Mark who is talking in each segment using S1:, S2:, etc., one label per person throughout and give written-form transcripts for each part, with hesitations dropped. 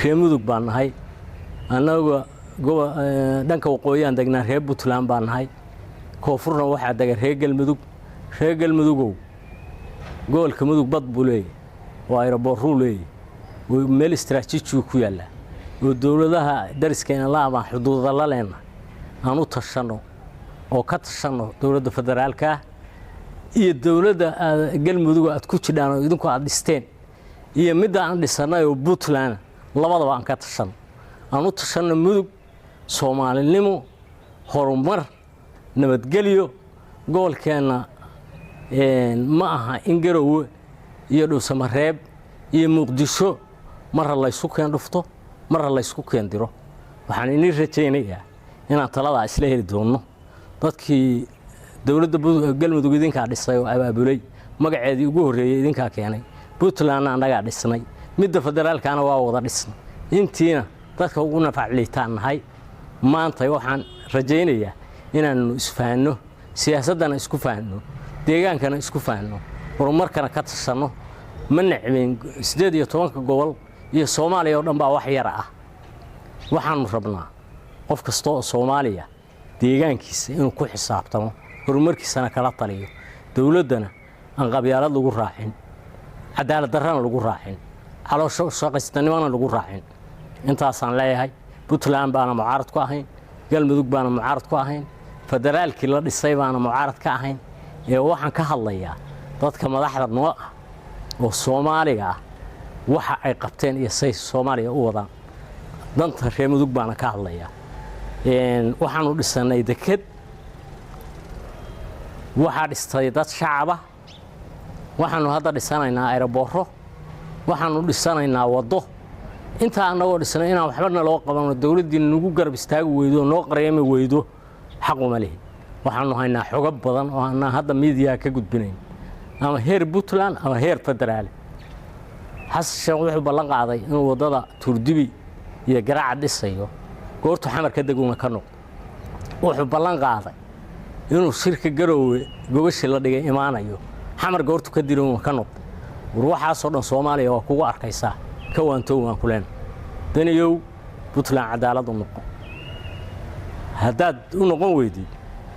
S1: Reer Mudug baan nahay annaga. Dhanka waqooyiyaan degnaa, reer Puntland baan nahay. Koonfurna waxaa dega reer Galmudug. Reer Galmudugow, gobolka Mudug bad buu leeyahy oo airport-uu leeyahy oo meel istraatiijigu ku yaallaa oo dowladaha dariskeena la abaan xuduuda la leenna. Aan u tashanno oo ka tashanno dowladda federaalka ah iyo dowladda Galmudug aad ku jidhaan oo idinku aad dhisteen iyo midda aan dhisannay oo Puntland, labadaba aan ka tashanno. Aan u tashanno Mudug, Soomaalinimo, horumar, nabadgelyo. Gobolkeenna ma aha in Garowe iyo Dhuusamareeb iyo Muqdisho marra laysku keen dhufto, marra laysku keen diro. Waxaan inii rajaynayaa inaan taladaa isla heli doonno. Dadkii dowladda Galmudug idinkaa dhisay oo abaabulay, magaceedii ugu horreeyey idinkaa keenay. Puntlandna annagaa dhisnay, midda federaalkana waa wada dhisnay. Intiina dadka ugu nafacliitaan nahay. Maanta waxaan rajaynayaa inaannu isfahanno, siyaasaddana isku fahanno, deegaankana isku fahanno, horumarkana ka tashanno. Ma necbin 18-ka gobol iyo Soomaaliya oo dhan baa wax yara ah. Waxaannu rabnaa qof kasta oo Soomaaliya deegaankiisa inuu ku xisaabtamo, horumarkiisana kala taliyo. Dowladdana aan qabyaalad lagu raacin, cadaalad darrana lagu raacin, caloosho shaqaystanimona lagu raacin. Intaasaan leeyahay. Puntland baana mucaarad ku ahayn, Galmudug baana mucaarad ku ahayn, federaalkii la dhisay baana mucaarad ka ahayn. Ee waxaan ka hadlayaa dadka madaxda noo ah oo Soomaaliga ah, waxa ay qabteen iyo say Soomaaliya u wadaan. Danta reer Mudug baana ka hadlayaa. Waxaanu dhisannay deked, waxaa dhistay dad shacaba. Waxaanu hadda dhisanaynaa airport-o, waxaanu dhisanaynaa waddo. Intaa annagoo dhisnay inaan waxba naloo qabano, dowladdii nagu garab istaagi weydo, noo qareemi weydo, xaquma lihin. Waxaanu haynaa xogo badan oo aanaan hadda miidiyaha ka gudbinayn, ama heer Puntland ama heer federaal. Xasan Sheekh wuxuu ballan qaaday inuu waddada Tuurdibi iyo Garaaca dhisayo, goortu Xamar ka deguna ka noqdo. Wuxuu ballan qaaday inuu shirka Garoowe gogashii la dhigay imaanayo, Xamar goortu ka diluna ka noqdo. War waxaasoo dhan Soomaaliya waa kugu arkaysaa, ka waantow waan ku leena. Daniyow, Puntland cadaalad u noqon. Haddaad u noqon weydid,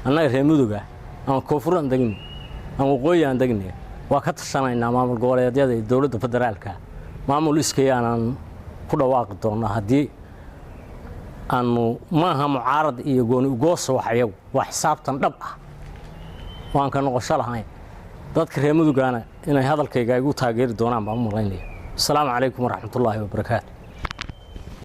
S1: annaga reer Muduga ama koonfur aan degno ama waqooyi aan degne, waa ka tashanaynaa maamul goboleedyada iyo dowladda federaalka. Maamul iskayaanaan ku dhawaaqi doonnaa haddii aanu maaha mucaarad iyo gooni ugoosa. Wax iyagu waa xisaabtan dhab ah oo aan ka noqosho lahayn. Dadka reer Mudugana inay hadalkayga igu taageeri doonaan baan u malaynaya. Asalaamu calaykum waraxmatullaahi wabarakaatu.